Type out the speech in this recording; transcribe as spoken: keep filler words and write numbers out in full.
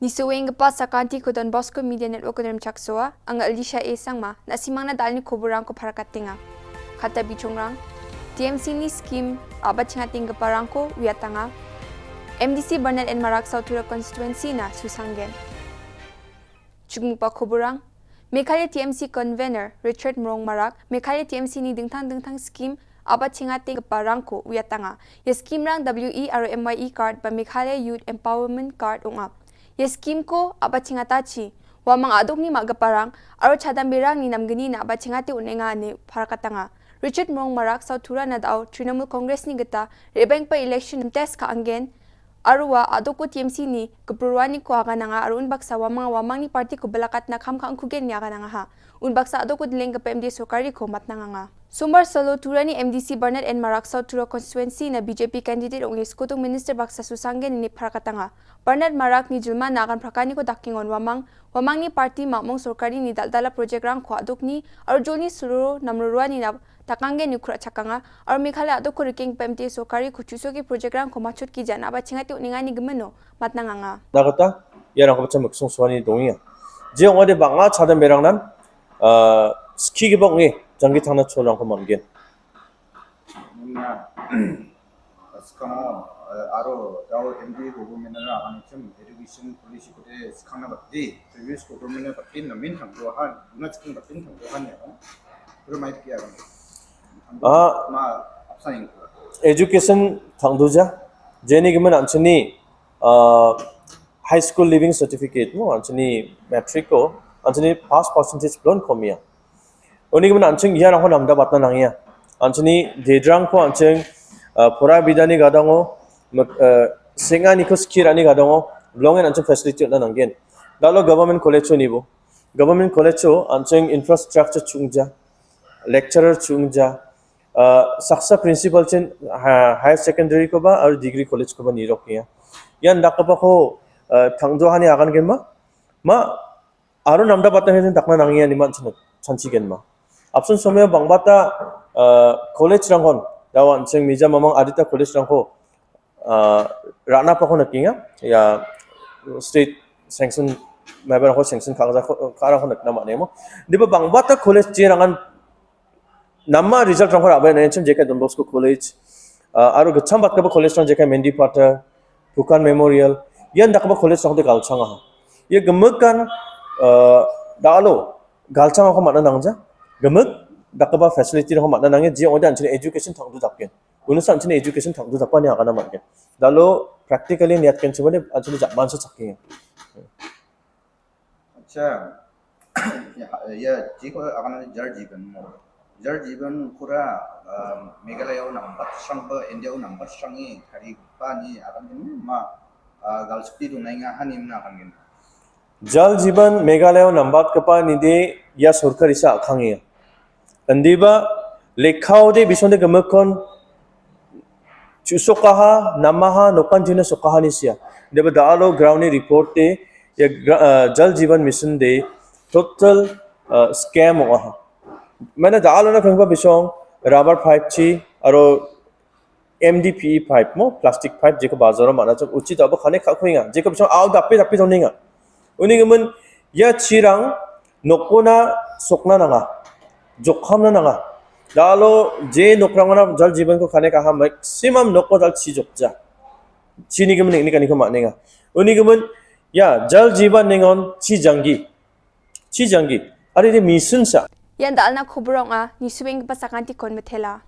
Ni suweng ka pa sakanti ko Don Bosco Media Network ko Chaksua, anga Alicia A Sangma, na simang na dalni kuburang ko Pharakat Tinga. Kata bichongrang, T M C ni skim aba chinga ting ka parang ko Wiatanga. M D C Bernard N Marak South Tura Constituency na Susanggen. Chukmupa kuburang, Meghalaya T M C Convener Richard Mrong Marak, Meghalaya T M C ni dingthang dingthang skim aba chinga ting ka parang ko Wiatanga. Ya skim rang W E aro M Y E card ba Meghalaya Youth Empowerment Card ong a. Ya skim ko aba chinga ta chi. Wa mang aduk ni ma ka parang, aro chadam berang ni nam gini na aba chinga te unenga ne Pharakatanga. Richard Mrong Marak South Tura na dau Trinamool Congress ni gata, rebeng pa election test ka anggen, aro wa aduk ko T M C ni, ka pruwani ko aga nanga, aro un baksa wa mang wa mang ni party ko belakat na kham ka angkugen ni aga nanga ha. Un baksa aduk ko deleng ka P M D sorkari ko mat nanga nga. Sumbar solo Tura ni M D C Bernard N Marak South Tura Constituency na B J P candidate ong is kutung minister baksa Susanggen ni Pharakatanga. Bernard Marak ni jilma na akan prakani ko dakingon wa mang, wa mang ni party makmong sorkari ni dal dala project rang ko aduk ni, aro jol ni suro namrurwa ni na takanggen ni kura chakanga, aro Meghalaya aduk ko riking P M D sorkari ko chusoki project rang ko machut ki jana ba chingati uninga ni gemeno, mat nanga nga. Nakata, ya rang ko pacham ksong swani dongia. Je ong ade banga chadam berang nan, ah, ski ki bok ngi, jangki thangna chol rang ko manggen. Nuna, skang, eh, aro, dau M D government na akan chim education policy ko de skang na batti, previous government na batti na min thang dohan, na skang batti thang dohan ya kan. Pero mai kia kan. Ah. Ma, apsa ing ko. Education thang doja, jeni government anchini, ah, high school leaving certificate mo, anchini matric ko, anchini pass percentage blon komia. Uni government anching ya rang ko namda batna nangya. Anchini dedrang ko anching, ah, pura bidani gadango, mek-, ah, singa ni ko skira ni gadango, blongen anching facility na nanggen. Dalo government college ni bo. Government college anching infrastructure chungja, lecturer chungja, ah, saksa principal chen, ha, higher secondary ko ba, ar degree college ko ba nirok ya. Yan dak ko ba ko, ah, thang dohan ni akan gen ma, ma, aro namda batang hin takna nangya ni man chan, chanchi gen ma. Apsun somyo bang bata, ah, college rang hon, dawan sing mija mamang adita college rang ko, ah, rana pa ko nakinga, ya state sanction, member ko sanction kagza ko, kara ko nakna ma nemo. Diba bang bata college je rangan nama result rang ko rabai na chim J K Don Bosco College, ah, aro gacham bat kaba college rang J K Mendipatta, Phukan Memorial, yan dak ba college rang de galchang ha. Ya gemekan, ah, dalo, galchang ko mana nangja, gemek, dak ba facility rang ko mana nangja, je ode anchini education thang du dakken. Unusa anchini education thang du dakpa ni akan amat ke. Dalo, practically niat ken chuma de anchini jakman sa chakki. Acha, ya, ya, ji ko akan Jal Jeevan mo. Jal Jeevan kura, um, Meghalaya u nambat shang ba India u nambat shang i kari pa ni akan gini ma, uh, gal sukti du nainga hani mna akan gini. Jal Jeevan Meghalaya u nambat kapa ni de ya sorkari sa akhang ya. Andiba lekhau de bisong de gemekon chu sokaha, namaha, nokan jina sokaha ni sia. Deba dalo ground ni report te, ya gra-, ah, Jal Jeevan Mission de total, ah, scam ong aha. Mana dalo na kangba bisong rubber pipe chi, aro M D P E pipe mo, plastic pipe, jeka bazar mana chok uchi ta ba khane kha khuinga, jeka bisong au dapi dapi toninga. Uni gemen ya chirang nokona sokna nanga, jokham na nanga. Dalo je nokrang na Jal Jeevan ko khane kaha maximum noko dal chi jokja. Chini gemen ni kani ko ma ninga. Uni gemen ya Jal Jeevan ningon chi janggi. Chi janggi. Ari de mission sa. Yan dal na khubrong a, ni suweng pasakanti kon methela.